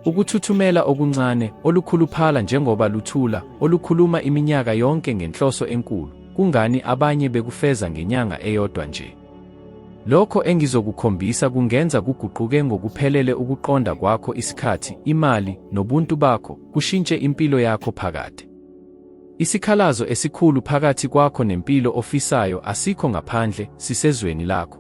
Ukuthuthumela okuncane, olukhuluphala njengoba luthula, olukhuluma iminyaka yonke ngenhloso enkulu, kungani abanye bekufeza ngenyanga eyodwa nje? Lokho engizokukhombisa kungenza kuguquke ngokuphelele ukuqonda kwakho isikhathi, imali, nobuntu bakho, kushintshe impilo yakho phakade. Isikhalazo esikhulu phakathi kwakho nempilo ofisayo asikho ngaphandle, sisezweni lakho.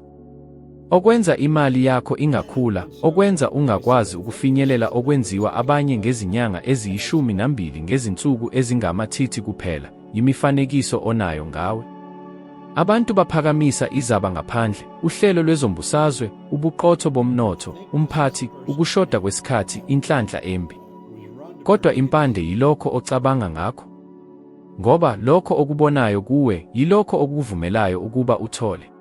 Okwenza imali yakho ingakhula, okwenza ungakwazi ukufinyelela okwenziwa abanye ngezinyanga eziyishumi nambili ngezinsuku ezingama-30 kuphela, yimifanekiso onayo ngawe. Abantu baphakamisa izaba ngaphandle, uhlelo lwezombusazwe, ubuqotho bomnotho, umphathi, ukushoda kwesikhathi, inhlanhla embi. Kodwa impande yilokho ocabanga ngakho. Ngoba lokho okubonayo kuwe yilokho okukuvumelayo ukuba uthole.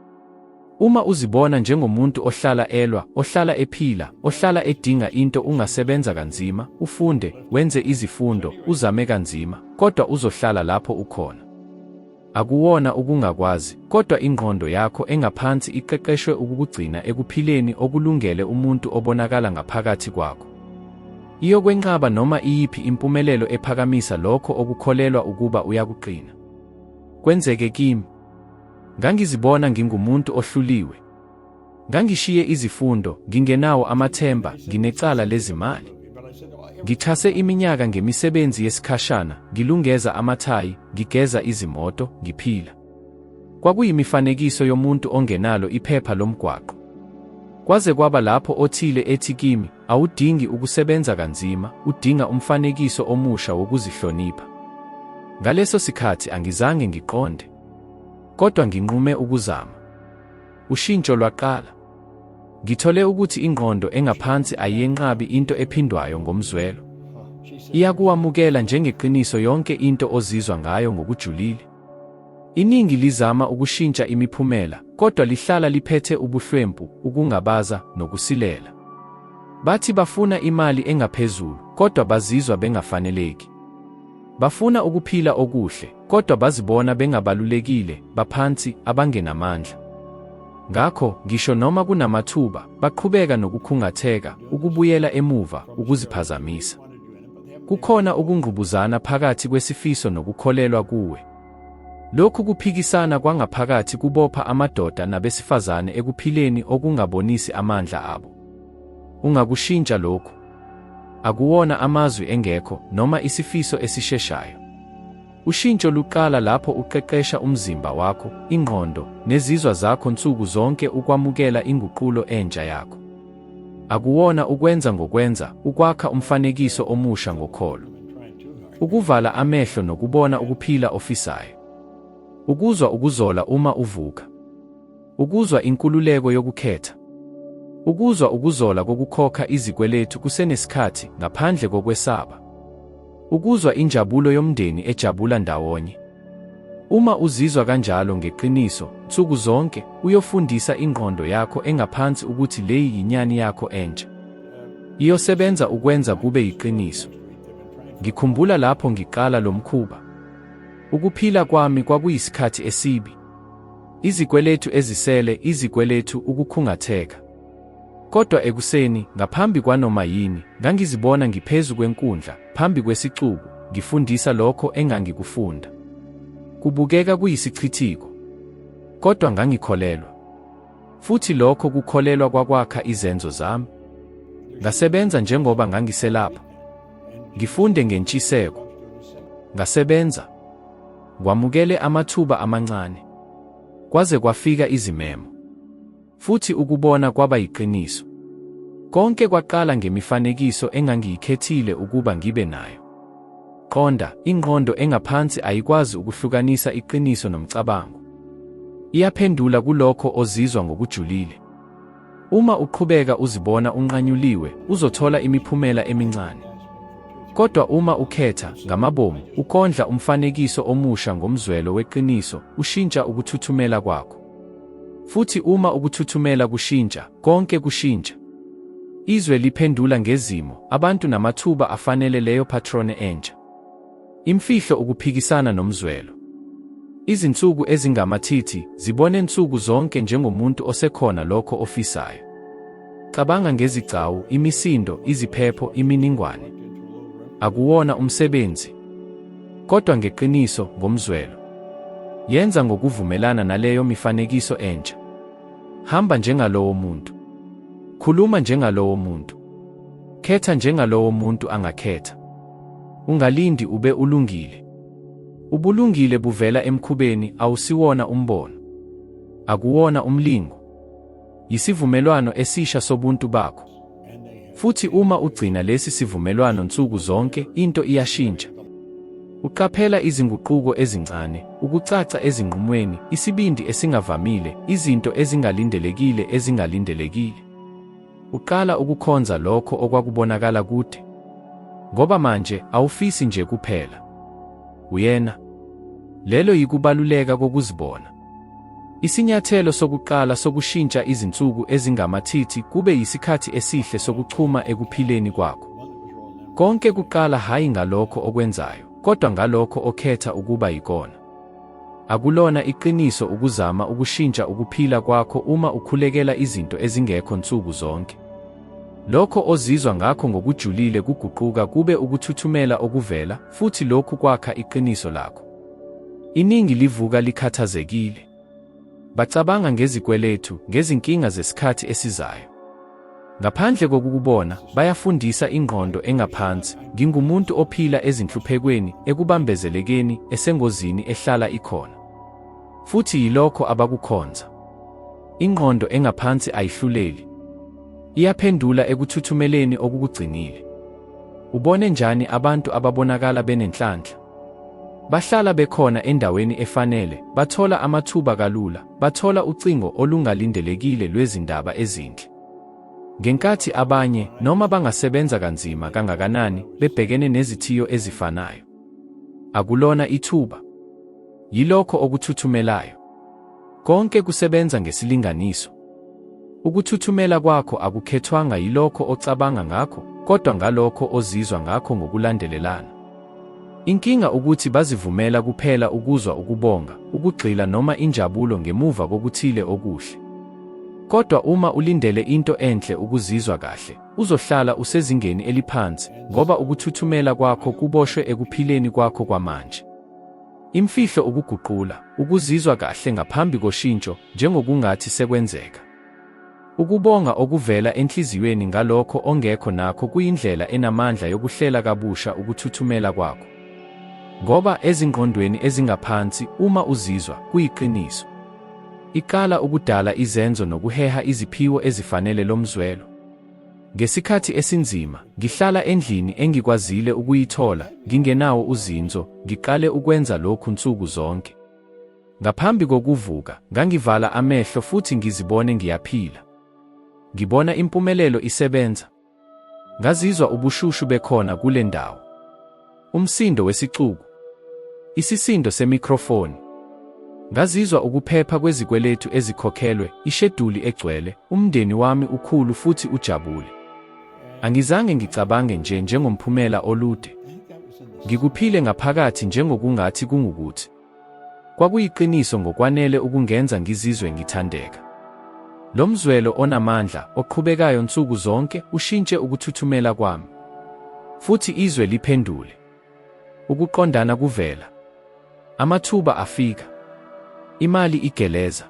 Uma uzibona njengomuntu ohlala elwa, ohlala ephila, ohlala edinga into ungasebenza kanzima, ufunde, wenze izifundo, uzame kanzima, kodwa uzohlala lapho ukhona. Akuwona ukungakwazi, kodwa ingqondo yakho engaphansi iqeqeshwe ukukugcina ekuphileni okulungele umuntu obonakala ngaphakathi kwakho. Iyokwenqaba noma iyiphi impumelelo ephakamisa lokho okukholelwa ukuba uyakuqina. Kwenzeke kimi. Ngangizibona ngingumuntu ohluliwe. Ngangishiye izifundo, ngingenawo amathemba, nginecala lezimali. Ngixhase iminyaka ngemisebenzi yesikhashana, ngilungeza amathayi, ngigeza izimoto, ngiphila. Kwakuyimifanekiso yomuntu ongenalo iphepha lomgwaqo. Kwaze kwaba lapho othile ethi kimi, awudingi ukusebenza kanzima, udinga umfanekiso omusha wokuzihlonipha. Ngaleso sikhathi angizange ngiqonde. Kodwa nginqume ukuzama. Ushintsho lwaqala. Ngithole ukuthi ingqondo engaphansi ayiyenqabi into ephindwayo ngomzwelo. Iyakuwamukela njengeqiniso yonke into ozizwa ngayo ngokujulile. Iningi lizama ukushintsha imiphumela, kodwa lihlala liphethe ubuhlwempu, ukungabaza, nokusilela. Bathi bafuna imali engaphezulu, kodwa bazizwa bengafaneleki. Bafuna ukuphila okuhle, kodwa bazibona bengabalulekile, baphansi, abangenamandla. Ngakho, ngisho noma kunamathuba, baqhubeka nokukhungatheka, ukubuyela emuva, ukuziphazamisa. Kukhona ukungqubuzana phakathi kwesifiso nokukholelwa kuwe. Lokhu kuphikisana kwangaphakathi kubopha amadoda nabesifazane ekuphileni okungabonisi amandla abo. Ungakushintsha lokhu. Akuwona amazwi engekho noma isifiso esisheshayo. Ushintsho luqala lapho uqeqesha umzimba wakho, ingqondo, nezizwa zakho nsuku zonke ukwamukela inguqulo entsha yakho. Akuwona ukwenza ngokwenza, ukwakha umfanekiso omusha ngokholo. Ukuvala amehlo nokubona ukuphila ofisayo. Ukuzwa ukuzola uma uvuka. Ukuzwa inkululeko yokukhetha. Ukuzwa ukuzola kokukhokha izikweletu kusenesikhathi ngaphandle kokwesaba. Ukuzwa injabulo yomndeni ejabula ndawonye. Uma uzizwa kanjalo ngeqiniso, nsuku zonke, uyofundisa ingqondo yakho engaphansi ukuthi leyi yinyani yakho entsha. Iyosebenza ukwenza kube yiqiniso. Ngikhumbula lapho ngiqala lo mkhuba. Ukuphila kwami kwakuyisikhathi esibi. Izikweletu ezisele, izikweletu, ukukhungatheka. Kodwa ekuseni, ngaphambi kwanoma yini, ngangizibona ngiphezu kwenkundla, phambi kwesixuku, ngifundisa lokho engangikufunda. Kubukeka kuyisichithiko. Kodwa ngangikholelwa. Futhi lokho kukholelwa kwakwakha izenzo zami. Ngasebenza njengoba ngangiselapha. Ngifunde ngentshiseko. Ngasebenza. Ngwamukele amathuba amancane. Kwaze kwafika izimemo. Futhi ukubona kwaba yiqiniso. Konke kwaqala ngemifanekiso engangiyikhethile ukuba ngibe nayo. Qonda, ingqondo engaphansi ayikwazi ukuhlukanisa iqiniso nomcabango. Iyaphendula kulokho ozizwa ngokujulile. Uma uqhubeka uzibona unqanyuliwe, uzothola imiphumela emincane. Kodwa uma ukhetha, ngamabomu, ukondla umfanekiso omusha ngomzwelo weqiniso, ushintsha ukuthuthumela kwakho. Futhi uma ukuthuthumela kushintsha, konke kushintsha. Izwe liphendula ngezimo, abantu namathuba afanele leyo patrone entsha. Imfihlo ukuphikisana nomzwelo. Izinsuku ezingamathithi, zibone nsuku zonke njengomuntu osekhona lokho ofisayo. Cabanga ngezigcawu, imisindo, iziphepho, iminingwane. Akuwona umsebenzi. Kodwa ngeqiniso, ngomzwelo. Yenza ngokuvumelana naleyo mifanekiso entsha. Hamba njengalowo muntu. Khuluma njengalowo muntu. Khetha njengalowo muntu angakhetha. Ungalindi ube ulungile. Ubulungile buvela emkhubeni, awusiwona umbono. Akuwona umlingo. Yisivumelwano esisha sobuntu bakho. Futhi uma ugcina lesi sivumelwano nsuku zonke, into iyashintsha. Uqaphela izinguquko ezincane, ukucaca ezinqumweni, isibindi esingavamile, izinto ezingalindelekile ezingalindelekile. Uqala ukukhonza lokho okwakubonakala kude. Ngoba manje awufisi nje kuphela. Uyena. Lelo yikubaluleka kokuzibona. Isinyathelo sokuqala sokushintsha izinsuku ezingamathithi kube yisikhathi esihle sokuchuma ekuphileni kwakho. Konke kuqala hhayi ngalokho okwenzayo, kodwa ngalokho okhetha ukuba yikona. Akulona iqiniso ukuzama ukushintsha ukuphila kwakho uma ukhulekela izinto ezingekho nsuku zonke. Lokho ozizwa ngakho ngokujulile kuguquka kube ukuthuthumela okuvela, futhi lokhu kwakha iqiniso lakho. Iningi livuka likhathazekile. Bacabanga ngezikweletu, ngezinkinga zesikhathi esizayo. Ngaphandle kokukubona, bayafundisa ingqondo engaphansi, ngingumuntu ophila ezinhluphekweni, ekubambezelekeni, esengozini ehlala ikhona. Futhi yilokho abakukhonza. Ingqondo engaphansi ayihluleli. Iyaphendula ekuthuthumeleni okukugcinile. Ubone njani abantu ababonakala benenhlanhla? Bahlala bekhona endaweni efanele, bathola amathuba kalula, bathola ucingo olungalindelekile lwezindaba ezinhle. Ngenkathi abanye, noma bangasebenza kanzima kangakanani, bebhekene nezithiyo ezifanayo. Akulona ithuba. Yilokho okuthuthumelayo. Konke kusebenza ngesilinganiso. Ukuthuthumela kwakho akukhethwanga yilokho ocabanga ngakho, kodwa ngalokho ozizwa ngakho ngokulandelelana. Inkinga ukuthi bazivumela kuphela ukuzwa ukubonga, ukugxila noma injabulo ngemuva kokuthile okuhle. Kodwa uma ulindele into enhle ukuzizwa kahle, uzohlala usezingeni eliphansi, ngoba ukuthuthumela kwakho kuboshwe ekuphileni kwakho kwamanje. Imfihlo ukuguqula ukuzizwa kahle ngaphambi koshintsho njengokungathi sekwenzeka. Ukubonga okuvela enhliziyweni ngalokho ongekho nakho kuyindlela enamandla yokuhlela kabusha ukuthuthumela kwakho. Ngoba ezingqondweni ezingaphansi, uma uzizwa, kuyiqiniso. Iqala ukudala izenzo nokuheha iziphiwo ezifanele lomzwelo. Ngesikhathi esinzima, ngihlala endlini engikwazile ukuyithola, ngingenawo uzinzo, ngiqale ukwenza lokhu nsuku zonke. Ngaphambi kokuvuka, ngangivala amehlo futhi ngizibone ngiyaphila. Ngibona impumelelo isebenza. Ngazizwa ubushushu bekhona kule ndawo. Umsindo wesixuku. Isisindo semikrofoni. Ngazizwa ukuphepha kwezikweletu ezikhokhelwe, isheduli egcwele, umndeni wami ukhulu futhi ujabule. Angizange ngicabange nje njengomphumela olude. Ngikuphile ngaphakathi njengokungathi kungukuthi. Kwakuyiqiniso ngokwanele ukungenza ngizizwe ngithandeka. Lo mzwelo onamandla, oqhubekayo nsuku zonke, ushintshe ukuthuthumela kwami. Futhi izwe liphendule. Ukuqondana kuvela. Amathuba afika. Imali igeleza.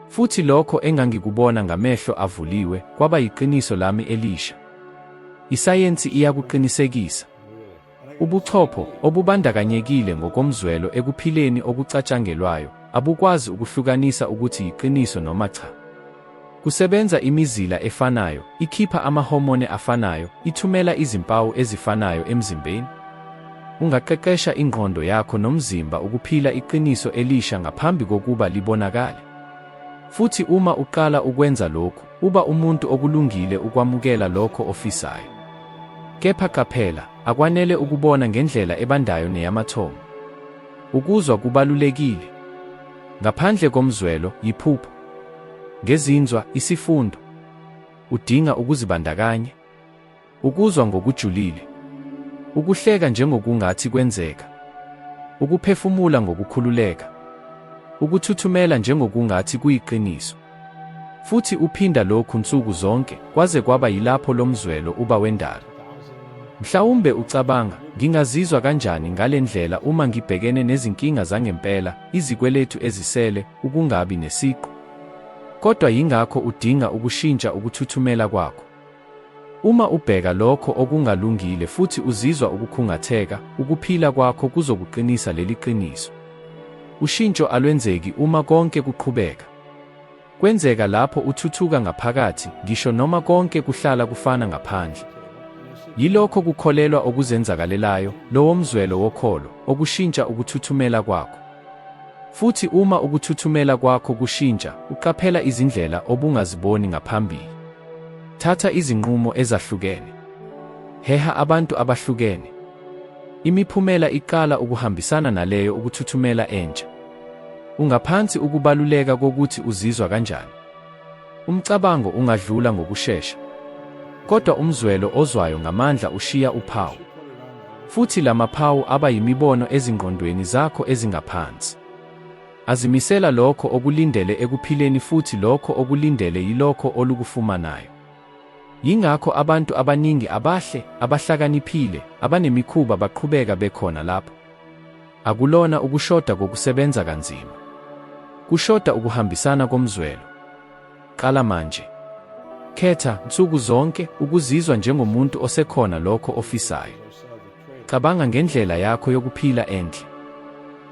Futhi lokho engangikubona ngamehlo avuliwe kwaba yiqiniso lami elisha. Isayensi iyakuqinisekisa. Ubuchopho, obubandakanyekile ngokomzwelo ekuphileni okucatshangelwayo, abukwazi ukuhlukanisa ukuthi yiqiniso noma cha. Kusebenza imizila efanayo, ikhipha amahomone afanayo, ithumela izimpawu ezifanayo emzimbeni. Ungaqeqesha ingqondo yakho nomzimba ukuphila iqiniso elisha ngaphambi kokuba libonakale. Futhi uma uqala ukwenza lokhu, uba umuntu okulungile ukwamukela lokho ofisayo. Kepha qaphela, akwanele ukubona ngendlela ebandayo neyamathomo. Ukuzwa kubalulekile. Ngaphandle komzwelo, yiphupho. Ngezinzwa, isifundo. Udinga ukuzibandakanya. Ukuzwa ngokujulile. Ukuhleka njengokungathi kwenzeka. Ukuphefumula ngokukhululeka. Ukuthuthumela njengokungathi kuyiqiniso. Futhi uphinda lokhu nsuku zonke kwaze kwaba yilapho lomzwelo uba wendalo. Mhlawumbe ucabanga, Ngingazizwa kanjani ngale ndlela uma ngibhekene nezinkinga zangempela, izikweletu ezisele, ukungabi nesiqu? Kodwa yingakho udinga ukushintsha ukuthuthumela kwakho. Uma ubheka lokho okungalungile futhi uzizwa ukukhungatheka, ukuphila kwakho kuzokuqinisa leli qiniso. Ushintsho alwenzeki uma konke kuqhubeka. Kwenzeka lapho uthuthuka ngaphakathi, ngisho noma konke kuhlala kufana ngaphandle. Yilokho kukholelwa okuzenzakalelayo, lowomzwelo wokholo, okushintsha ukuthuthumela kwakho. Futhi uma ukuthuthumela kwakho kushintsha, uqaphela izindlela obungaziboni ngaphambili. Thatha izinqumo ezahlukene. Heha abantu abahlukene. Imiphumela iqala ukuhambisana naleyo ukuthuthumela entsha. Ungaphansi ukubaluleka kokuthi uzizwa kanjani. Umcabango ungadlula ngokushesha. Kodwa umzwelo ozwayo ngamandla ushiya uphawu. Futhi la maphawu aba yimibono ezingqondweni zakho ezingaphansi. Azimisela lokho okulindele ekuphileni futhi lokho okulindele yilokho olukufumanayo. Yingakho abantu abaningi abahle, abahlakaniphile, abanemikhuba baqhubeka bekhona lapho. Akulona ukushoda kokusebenza kanzima. Kushoda ukuhambisana komzwelo. Qala manje. Khetha, nsuku zonke, ukuzizwa njengomuntu osekhona lokho ofisayo. Cabanga ngendlela yakho yokuphila enhle.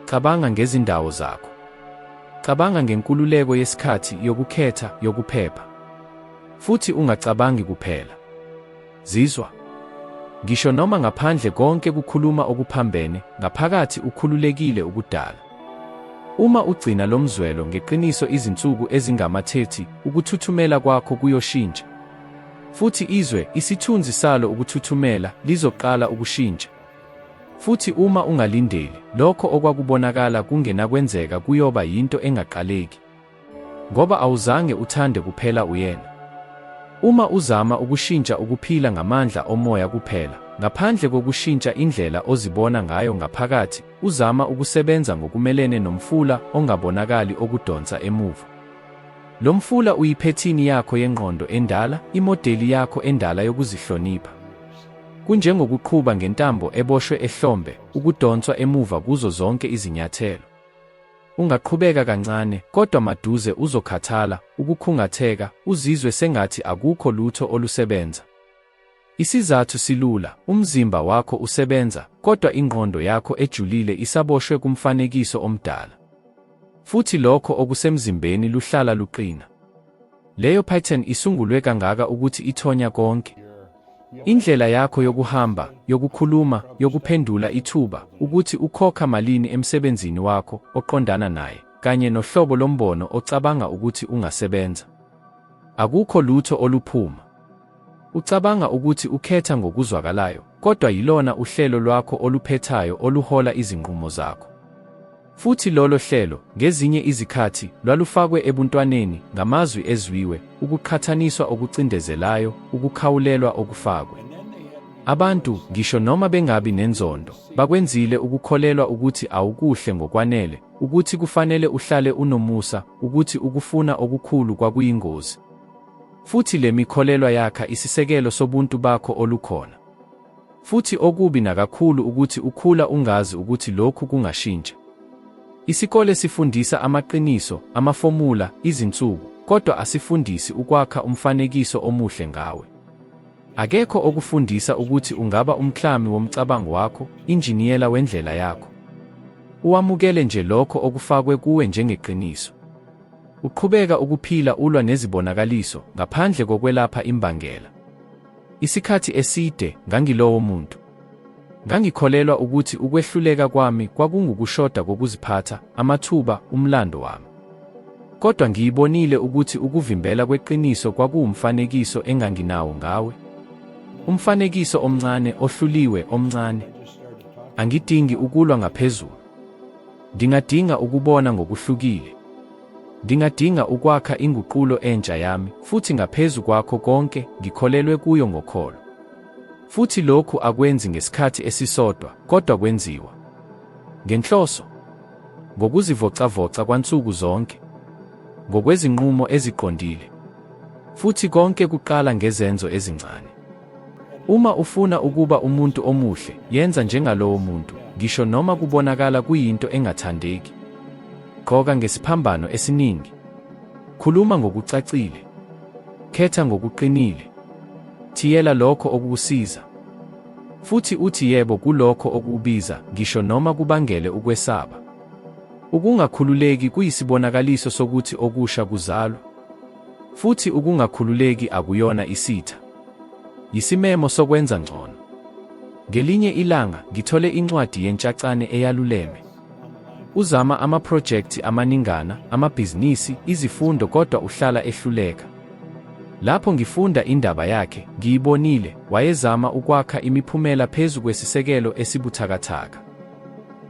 Cabanga ngezindawo zakho. Cabanga ngenkululeko yesikhathi, yokukhetha, yokuphepha. Futhi ungacabangi kuphela. Zizwa. Ngisho noma ngaphandle konke kukhuluma okuphambene, ngaphakathi ukhululekile ukudala. Uma ugcina lo mzwelo ngeqiniso izinsuku ezingama-30, ukuthuthumela kwakho kuyoshintsha. Futhi izwe, isithunzi salo ukuthuthumela, lizoqala ukushintsha. Futhi uma ungalindeli, lokho okwakubonakala kungenakwenzeka kuyoba yinto engaqaleki. Ngoba awuzange uthande kuphela uyena. Uma uzama ukushintsha ukuphila ngamandla omoya kuphela, ngaphandle kokushintsha indlela ozibona ngayo ngaphakathi, uzama ukusebenza ngokumelene nomfula ongabonakali okudonsa emuva. Lo mfula uyiphethini yakho yengqondo endala, imodeli yakho endala yokuzihlonipha. Kunjengokuqhuba ngentambo eboshwe ehlombe, ukudonswa emuva kuzo zonke izinyathelo. Ungaqhubeka kancane, kodwa maduze uzokhathala, ukukhungatheka, uzizwe sengathi akukho lutho olusebenza. Isizathu silula, umzimba wakho usebenza, kodwa ingqondo yakho ejulile isaboshwe kumfanekiso omdala. Futhi lokho okusemzimbeni luhlala luqina. Leyo pattern isungulwe kangaka ukuthi ithonya konke. Indlela yakho yokuhamba, yokukhuluma, yokuphendula ithuba, ukuthi ukhokha malini emsebenzini wakho oqondana naye, kanye nohlobo lombono ocabanga ukuthi ungasebenza. Akukho lutho oluphuma. Ucabanga ukuthi ukhetha ngokuzwakalayo, kodwa yilona uhlelo lwakho oluphethayo oluhola izinqumo zakho. Futhi lolo hlelo, ngezinye izikhathi, lwalufakwe ebuntwaneni, ngamazwi ezwiwe, ukuqhathaniswa okucindezelayo, ukukhawulelwa okufakwe. Abantu, ngisho noma bengabi nenzondo, bakwenzile ukukholelwa ukuthi awukuhle ngokwanele, ukuthi kufanele uhlale unomusa, ukuthi ukufuna okukhulu kwakuyingozi. Futhi le mikholelwa yakha isisekelo sobuntu bakho olukhona. Futhi okubi nakakhulu ukuthi ukhula ungazi ukuthi lokhu kungashintsha. Isikole sifundisa amaqiniso, amafomula, izinsuku, kodwa asifundisi ukwakha umfanekiso omuhle ngawe. Akekho okufundisa ukuthi ungaba umklami womcabango wakho, injiniyela wendlela yakho. Uwamukele nje lokho okufakwe kuwe njengeqiniso. Uqhubeka ukuphila ulwa nezibonakaliso ngaphandle kokwelapha imbangela. Isikhathi eside ngangilowo muntu. Ngangikholelwa ukuthi ukwehluleka kwami kwakungukushoda kokuziphatha, amathuba, umlando wami. Kodwa ngiyibonile ukuthi ukuvimbela kweqiniso kwakuwumfanekiso enganginawo ngawe. Umfanekiso omncane, ohluliwe, omncane. Angidingi ukulwa ngaphezulu. Ndingadinga ukubona ngokuhlukile. Ndingadinga ukwakha inguqulo entsha yami, futhi ngaphezu kwakho konke, ngikholelwe kuyo ngokholo. Futhi lokhu akwenzi ngesikhathi esisodwa, kodwa kwenziwa. Ngenhloso. Ngokuzivocavoca kwansuku zonke. Ngokwezinqumo eziqondile. Futhi konke kuqala ngezenzo ezincane. Uma ufuna ukuba umuntu omuhle, yenza njengalowo muntu, ngisho noma kubonakala kuyinto engathandeki. Gqoka ngesiphambano esiningi. Khuluma ngokucacile. Khetha ngokuqinile. Thiyela lokho okukusiza. Futhi uthi yebo kulokho okukubiza, ngisho noma kubangele ukwesaba. Ukungakhululeki kuyisibonakaliso sokuthi okusha kuzalwa. Futhi ukungakhululeki akuyona isitha. Yisimemo sokwenza ngcono. Ngelinye ilanga, ngithole incwadi yentshacane eyaluleme. Uzama amaphrojekthi amaningana, amabhizinisi, izifundo kodwa uhlala ehluleka. Lapho ngifunda indaba yakhe, ngiyibonile, wayezama ukwakha imiphumela phezu kwesisekelo esibuthakathaka.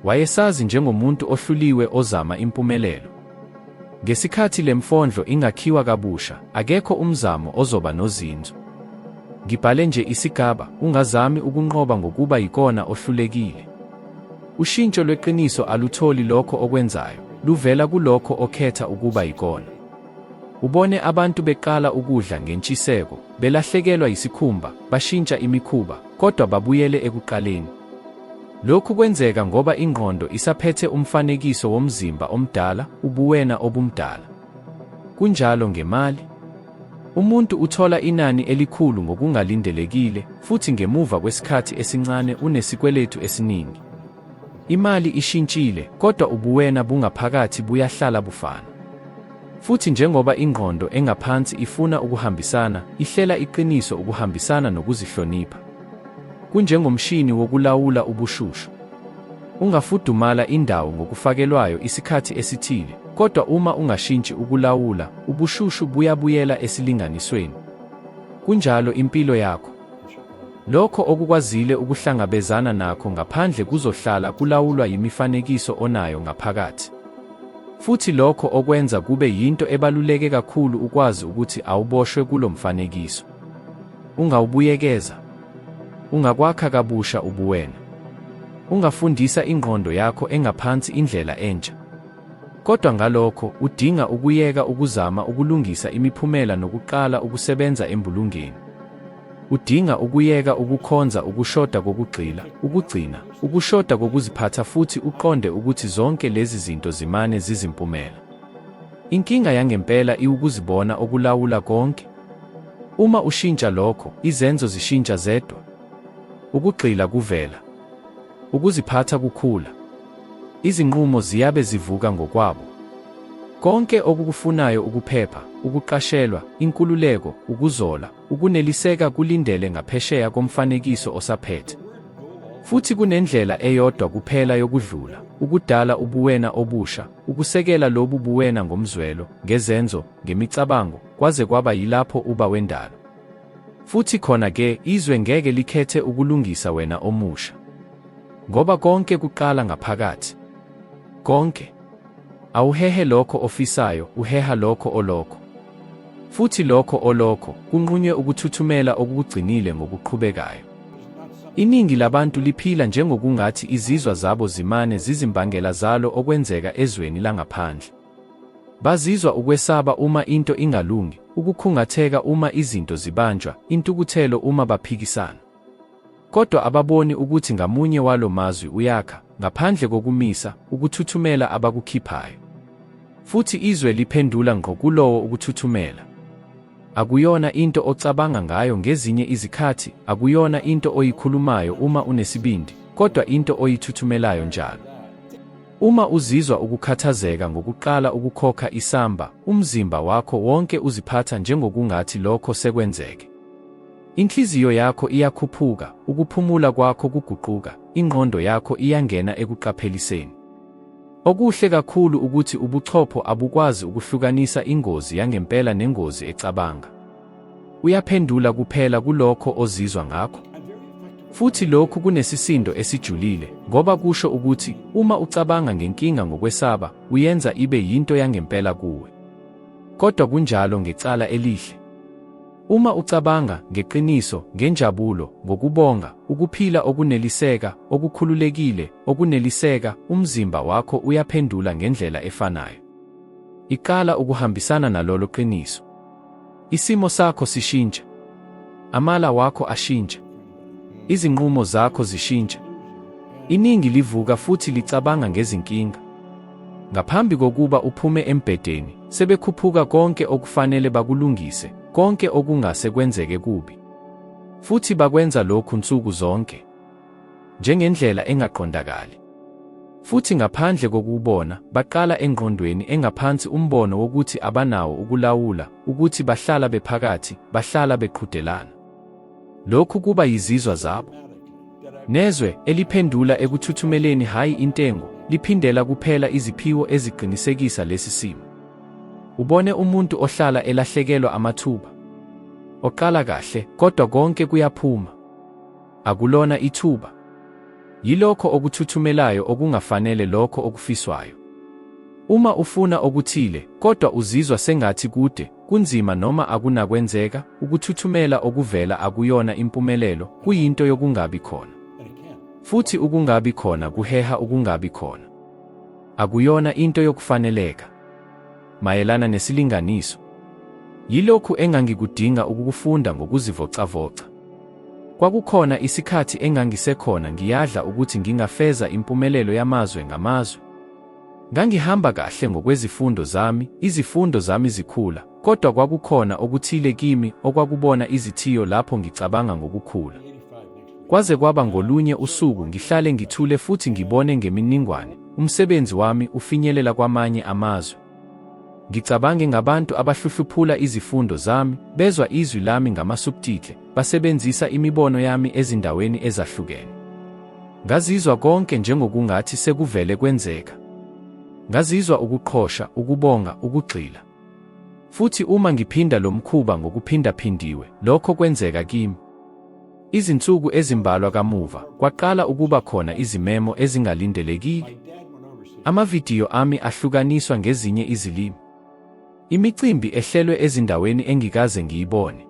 Wayesazi njengomuntu ohluliwe ozama impumelelo. Ngesikhathi le mfondlo ingakhiwa kabusha, akekho umzamo ozoba nozinzo. Ngibhale nje isigaba, ungazami ukunqoba ngokuba yikona ohlulekile. Ushintsho lweqiniso alutholi lokho okwenzayo, luvela kulokho okhetha ukuba yikona. Ubone abantu beqala ukudla ngentshiseko, belahlekelwa yisikhumba, bashintsha imikhuba, kodwa babuyele ekuqaleni. Lokhu kwenzeka ngoba ingqondo isaphethe umfanekiso womzimba omdala, ubuwena obumdala. Kunjalo ngemali. Umuntu uthola inani elikhulu ngokungalindelekile futhi ngemuva kwesikhathi esincane unesikweletu esiningi. Imali ishintshile, kodwa ubuwena bungaphakathi buyahlala bufana. Futhi njengoba ingqondo engaphansi ifuna ukuhambisana, ihlela iqiniso ukuhambisana nokuzihlonipha. Kunjengomshini wokulawula ubushushu. Ungafudumala indawo ngokufakelwayo isikhathi esithile, kodwa uma ungashintshi ukulawula, ubushushu buyabuyela esilinganisweni. Kunjalo impilo yakho. Lokho okukwazile ukuhlangabezana nakho ngaphandle kuzohlala kulawulwa yimifanekiso onayo ngaphakathi. Futhi lokho okwenza kube yinto ebaluleke kakhulu ukwazi ukuthi awuboshwe kulo mfanekiso. Ungawubuyekeza. Ungakwakha kabusha ubuwena. Ungafundisa ingqondo yakho engaphansi indlela entsha. Kodwa ngalokho, udinga ukuyeka ukuzama ukulungisa imiphumela nokuqala ukusebenza embulungeni. Udinga ukuyeka ukukhonza ukushoda kokugxila, ukugcina, ukushoda kokuziphatha futhi uqonde ukuthi zonke lezi zinto zimane zizimpumela. Inkinga yangempela iwukuzibona okulawula konke. Uma ushintsha lokho, izenzo zishintsha zedwa. Ukugxila kuvela. Ukuziphatha kukhula. Izinqumo ziyabe zivuka ngokwabo. Konke okukufunayo ukuphepha, ukuqashelwa, inkululeko, ukuzola, ukuneliseka kulindele ngaphesheya komfanekiso osaphethe. Futhi kunendlela eyodwa kuphela yokudlula, ukudala ubuwena obusha, ukusekela lobu buwena ngomzwelo, ngezenzo, ngemicabango, kwaze kwaba yilapho uba wendalo. Futhi khona ke izwe ngeke likhethe ukulungisa wena omusha. Ngoba konke kuqala ngaphakathi. Konke. Awuhehe lokho ofisayo, uheha lokho olokho. Futhi lokho olokho, kunqunywe ukuthuthumela okukugcinile ngokuqhubekayo. Iningi labantu liphila njengokungathi izizwa zabo zimane zizimbangela zalo okwenzeka ezweni langaphandle. Bazizwa ukwesaba uma into ingalungi, ukukhungatheka uma izinto zibanjwa, intukuthelo uma baphikisana. Kodwa ababoni ukuthi ngamunye walo mazwi uyakha, ngaphandle kokumisa, ukuthuthumela abakukhiphayo. Futhi izwe liphendula ngqo kulowo ukuthuthumela. Akuyona into ocabanga ngayo ngezinye izikhathi, akuyona into oyikhulumayo uma unesibindi, kodwa into oyithuthumelayo njalo. Uma uzizwa ukukhathazeka ngokuqala ukukhokha isamba, umzimba wakho wonke uziphatha njengokungathi lokho sekwenzeke. Inhliziyo yakho iyakhuphuka, ukuphumula kwakho kuguquka, ingqondo yakho iyangena ekuqapheliseni. Okuhle kakhulu ukuthi ubuchopho abukwazi ukuhlukanisa ingozi yangempela nengozi ecabanga. Uyaphendula kuphela kulokho ozizwa ngakho. Futhi lokhu kunesisindo esijulile, ngoba kusho ukuthi uma ucabanga ngenkinga ngokwesaba, uyenza ibe yinto yangempela kuwe. Kodwa kunjalo ngecala elihle. Uma ucabanga, ngeqiniso, ngenjabulo, ngokubonga, ukuphila okuneliseka, okukhululekile, okuneliseka, umzimba wakho uyaphendula ngendlela efanayo. Iqala ukuhambisana nalolo qiniso. Isimo sakho sishintsha. Amala wakho ashintsha. Izinqumo zakho zishintsha. Iningi livuka futhi licabanga ngezinkinga. Ngaphambi kokuba uphume embhedeni, sebekhuphuka konke okufanele bakulungise, konke okungase kwenzeke kubi. Futhi bakwenza lokhu nsuku zonke. Njengendlela engaqondakali. Futhi ngaphandle kokuwubona, baqala engqondweni engaphansi umbono wokuthi abanawo ukulawula, ukuthi bahlala bephakathi, bahlala beqhudelana. Lokhu kuba yizizwa zabo. Nezwe, eliphendula ekuthuthumeleni hhayi intengo, liphindela kuphela iziphiwo eziqinisekisa lesi simo. Ubone umuntu ohlala elahlekelwa amathuba. Oqala kahle, kodwa konke kuyaphuma. Akulona ithuba. Yilokho okuthuthumelayo okungafanele lokho okufiswayo. Uma ufuna okuthile, kodwa uzizwa sengathi kude, kunzima noma akunakwenzeka, ukuthuthumela okuvela akuyona impumelelo, kuyinto yokungabi khona. Futhi ukungabi khona kuheha ukungabi khona. Akuyona into yokufaneleka. Mayelana nesilinganiso. Yilokhu engangikudinga ukukufunda ngokuzivocavoca. Kwakukhona isikhathi engangisekhona ngiyadla ukuthi ngingafeza impumelelo yamazwe ngamazwe. Ngangihamba kahle ngokwezifundo zami, izifundo zami zikhula, kodwa kwakukhona okuthile kimi okwakubona izithiyo lapho ngicabanga ngokukhula. Kwaze kwaba ngolunye usuku ngihlale ngithule futhi ngibone ngemininingwane, umsebenzi wami ufinyelela kwamanye amazwe. Ngicabange ngabantu abahluhluphula izifundo zami, bezwa izwi lami ngamasubtitle, basebenzisa imibono yami ezindaweni ezahlukene. Ngazizwa konke njengokungathi sekuvele kwenzeka. Ngazizwa ukuqhosha, ukubonga, ukugxila. Futhi uma ngiphinda lo mkhuba ngokuphindaphindiwe, lokho kwenzeka kimi. Izinsuku ezimbalwa kamuva, kwaqala ukuba khona izimemo ezingalindelekile. Amavidiyo ami ahlukaniswa ngezinye izilimi. Imicimbi ehlelwe ezindaweni engikaze ngiyibone.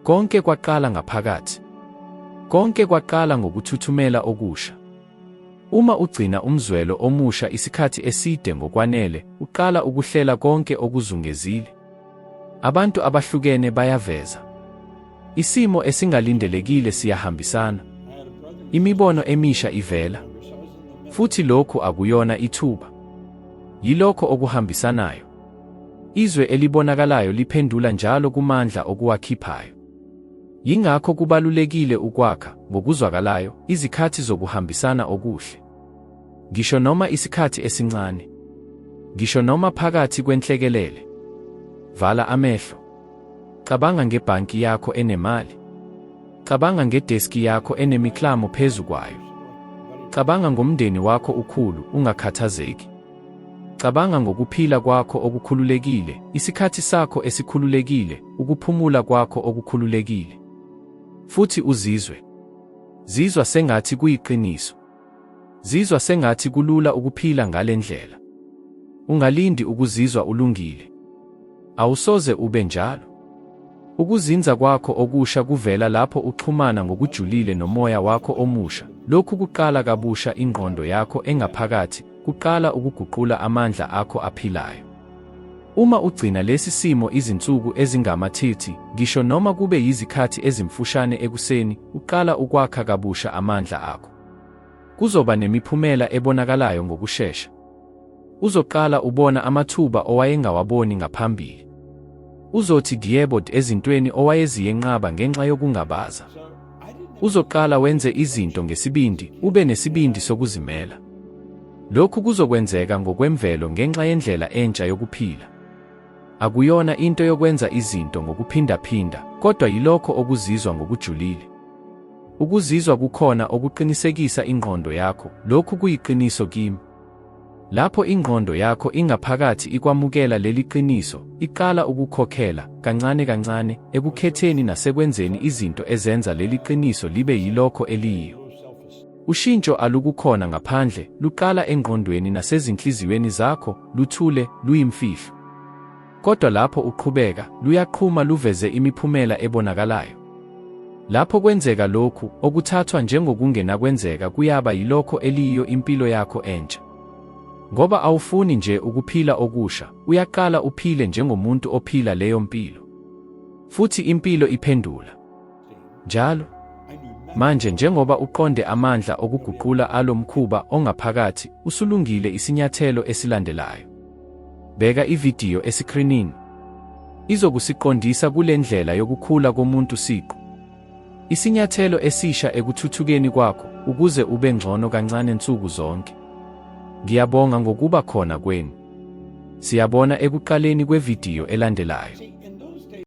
Konke kwaqala ngaphakathi. Konke kwaqala ngokuthuthumela okusha. Uma ugcina umzwelo omusha isikhathi eside ngokwanele, uqala ukuhlela konke okuzungezile. Abantu abahlukene bayaveza. Isimo esingalindelekile siyahambisana. Imibono emisha ivela. Futhi lokhu akuyona ithuba. Yilokho okuhambisanayo. Izwe elibonakalayo liphendula njalo kumandla okuwakhiphayo. Yingakho kubalulekile ukwakha, ngokuzwakalayo, izikhathi zokuhambisana okuhle. Ngisho noma isikhathi esincane. Ngisho noma phakathi kwenhlekelele. Vala amehlo. Cabanga ngebhanki yakho enemali. Cabanga ngedeski yakho enemiklamo phezu kwayo. Cabanga ngomndeni wakho ukhulu, ungakhathazeki. Cabanga ngokuphila kwakho okukhululekile, isikhathi sakho esikhululekile, ukuphumula kwakho okukhululekile. Futhi uzizwe. Zizwa sengathi kuyiqiniso. Zizwa sengathi kulula ukuphila ngale ndlela. Ungalindi ukuzizwa ulungile. Awusoze ube njalo. Ukuzinza kwakho okusha kuvela lapho uxhumana ngokujulile nomoya wakho omusha. Lokhu kuqala kabusha ingqondo yakho engaphakathi, kuqala ukuguqula amandla akho aphilayo. Uma ugcina lesi simo izinsuku ezingama-30, ngisho noma kube yizikhathi ezimfushane ekuseni, uqala ukwakha kabusha amandla akho. Kuzoba nemiphumela ebonakalayo ngokushesha. Uzoqala ubona amathuba owayengawaboni ngaphambili. Uzothi yebo ezintweni owayeziyenqaba ngenxa yokungabaza. Uzoqala wenze izinto ngesibindi, ube nesibindi sokuzimela. Lokhu kuzokwenzeka ngokwemvelo ngenxa yendlela entsha yokuphila. Akuyona into yokwenza izinto ngokuphindaphinda, kodwa yilokho okuzizwa ngokujulile. Ukuzizwa kukhona okuqinisekisa ingqondo yakho, lokhu kuyiqiniso kimi. Lapho ingqondo yakho ingaphakathi ikwamukela leli qiniso, iqala ukukhokhela, kancane kancane, ekukhetheni nasekwenzeni izinto ezenza leli qiniso libe yilokho eliyiyo. Ushintsho alukukhona ngaphandle, luqala engqondweni nasezinhliziyweni zakho, luthule, luyimfihlo. Kodwa lapho uqhubeka, luyaqhuma luveze imiphumela ebonakalayo. Lapho kwenzeka lokhu, okuthathwa njengokungenakwenzeka kuyaba yilokho eliyiyo impilo yakho entsha. Ngoba awufuni nje ukuphila okusha, uyaqala uphile njengomuntu ophila leyo mpilo. Futhi impilo iphendula njalo. Manje njengoba uqonde amandla okuguqula alo mkhuba ongaphakathi, usulungile isinyathelo esilandelayo. Bheka ividiyo esikrinini. Izokusiqondisa kule ndlela yokukhula komuntu siqu. Isinyathelo esisha ekuthuthukeni kwakho ukuze ube ngcono kancane nsuku zonke. Ngiyabonga ngokuba khona kwenu. Siyabona ekuqaleni kwevidiyo elandelayo.